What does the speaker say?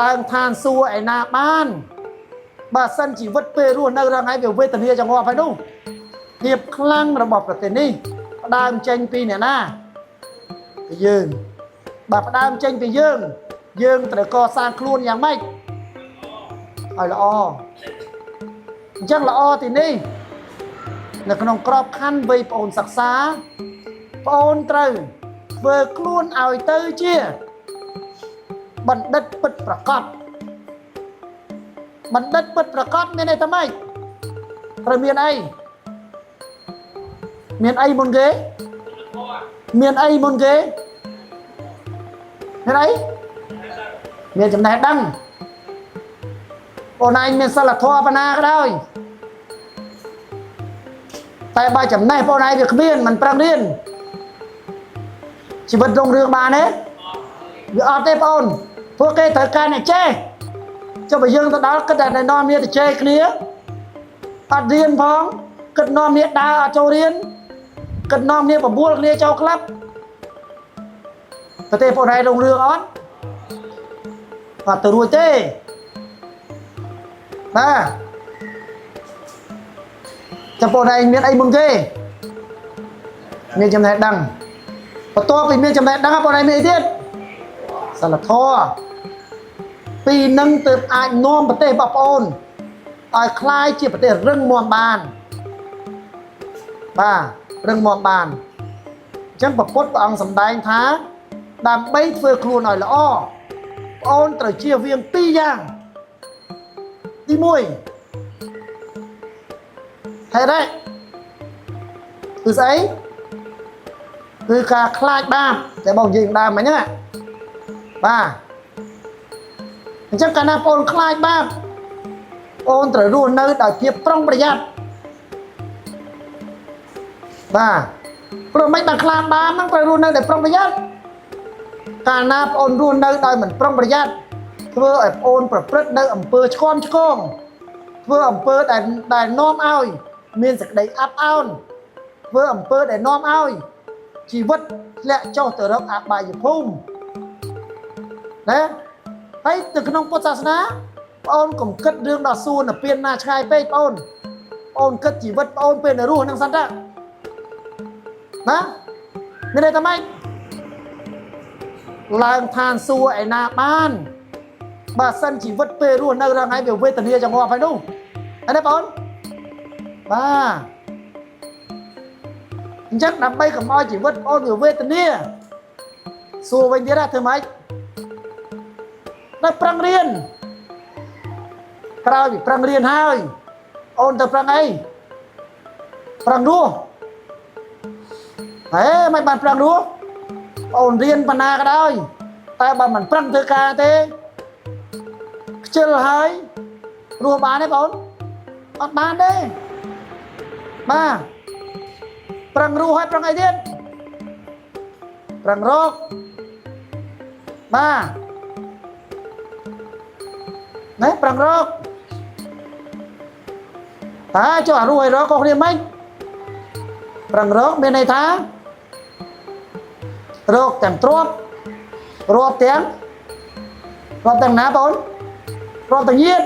ឡើងឋានសួគ៌ឯណាបានបើសិនជីវិតពេលរស់នៅរងថ្ងៃវាវេទនាចង្អប់ហើយនោះភាពខ្លាំងរបស់ប្រទេសនេះផ្ដើមចេញពីអ្នកណាពីយើងបើផ្ដើមចេញពីយើងយើងត្រូវកសាងខ្លួនយ៉ាងម៉េចឲ្យល្អអញ្ចឹងល្អទីនេះនៅក្នុងក្របខ័ណ្ឌវ័យប្អូនសិក្សាប្អូនត្រូវធ្វើខ្លួនឲ្យទៅជាបណ្ឌិតពិតប្រាកដបណ្ឌិតពិតប្រាកដមានន័យថាម៉េចត្រូវមានអីមានអីមុនគេមានអីមុនគេមានអីមានចំណេះដឹងអូនឯងមានសិលធម៌ប៉ុណ្ណាក៏ដោយតែបើចំណេះបងឯងវាគ្មានមិនប្រឹងរៀនជីវិតរុងរឿងបានទេវាអត់ទេបងពួកគេត្រូវការអ្នកចេះចុះបើយើងទៅដល់គិតតែនាំគ្នាទៅជេរគ្នាអត់រៀនផងគិតនាំគ្នាដើរអត់ចូលរៀនគិតនាំគ្នាបបួលគ្នាចូលក្លឹបប្រទេសបងឯងរុងរឿងអត់អត់ទៅរួចទេបាទចាំបងឯងមានអីមុនគេមានចំណេះដឹងបន្ទាប់ពីមានចំណេះដឹងបងឯងមានអីទៀតសិលធម៌ពីរនឹងទើបអាចនាំប្រទេសរបស់បងអូនឲ្យក្លាយជាប្រទេសរឹងមាំបានបាទរឹងមាំបានអញ្ចឹងព្រះពុទ្ធព្រះអង្គសម្ដែងថាដើម្បីធ្វើខ្លួនឲ្យល្អបងអូនត្រូវជៀសវាងពីរយ៉ាងទី1ហេតុអីគឺស្អីគឺការខ្លាចបាបតែបងនិយាយដើមមិញហ្នឹងបាទអញ្ចឹងកាលណាបងអូនខ្លាចបាបបងអូនត្រូវរស់នៅដោយភាពប្រុងប្រយ័ត្នបាទព្រោះមិនបានខ្លាចបាបហ្នឹងត្រូវរស់នៅដោយប្រុងប្រយ័ត្នកាលណាបងអូនរស់នៅដោយមិនប្រុងប្រយ័ត្នធ្វើឲ្យបងអូនប្រព្រឹត្តនៅអំពើឆ្គាំឆ្គងធ្វើអំពើដែលនាំឲ្យមានសេចក្តីអាប់អោនធ្វើអំពើដែលនាំឲ្យជីវិតធ្លាក់ចុះទៅរកអបាយភូមិណាហើយទៅក្នុងពុទ្ធសាសនាបងអូនកុំគិតរឿងដល់សួនពៀនណាឆ្ងាយពេកបងអូនបងអូនគិតជីវិតបងអូនពេលនៅរស់ហ្នឹងសិនតាណាមានន័យថាម៉េចឡើងឋានសួគ៌ឯណាបានបើសិនជីវិតពេលរស់នៅរងថ្ងៃវាវេទនាចង្អប់ហើយនោះអត់ទេបងអូនបាទអញ្ចឹងដើម្បីកុំឲ្យជីវិតបងអូនវាវេទនាសួរវិញទៀតណាធ្វើម៉េចដល់ប្រឹងរៀនក្រោយពីប្រឹងរៀនហើយអូនទៅប្រឹងអីប្រឹងរស់ហេមិនបានប្រឹងរស់បងអូនរៀនប៉ុណ្ណាក៏ដោយតែបើមិនប្រឹងធ្វើការទេខ្ជិលហើយរស់បានទេបងអូនអត់បានទេបាទប្រឹងរស់ហើយប្រឹងអីទៀតប្រឹងរកបាទណែប្រឹងរកតើចុះអារស់ឲ្យរកក៏គ្នាមិនប្រឹងរកមានន័យថារកទាំងទ្រព្យរាប់ទាំងរាប់ទាំងណាបងអូនរាប់ទាំងញាតិ